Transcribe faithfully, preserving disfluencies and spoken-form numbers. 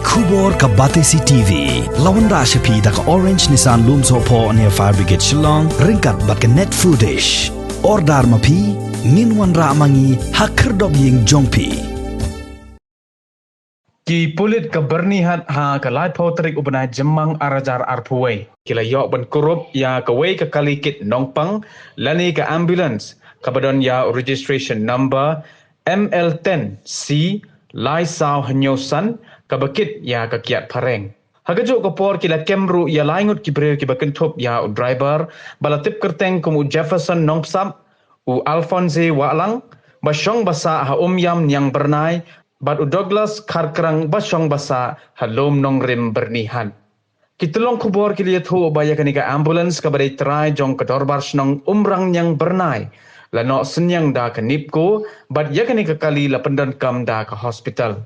Khubor ka Batesi TV la wanrah sha phi da ka Orange Nissan Lumsohphoh near Fire Brigade Shillong ryngkat bad ka Net Foodish. Order ma phi, ngin wanrah ma ngi ha khyrdop ïing jong phi. Ki pulit ka Byrnihat ha ka laiphew tarik u bnai Jymmang ar hajar arphew wei ki la ïoh ban kurup ïa kawei ka kali kit nongpang lane ka ambulance kaba don ïa u registration number M L ten C lai saw hynñiew san, kaba kit ïa ka kiad phareng. Ha kajuh ka por ki la kem ruh ïa lai ngut ki briew kiba kynthup ïa u driver ba la tip kyrteng kum u Jefferson Nongbsap, u Alphonse Wahlang ba shong ba sah ha Umïam Niang Byrnai bad u Douglas Kharkrang ba shong ba sah ha Lum Nongrim Byrnihat. Ki tyllong khubor ki la ïathuh ba ïa kane ka ambulance kaba dei trai jong ka Dorbar Shnong Umrang Niang Byrnai la noh synñiang da ka NEEPCO bad ïa kane ka kali la pyndonkam da ka hospital.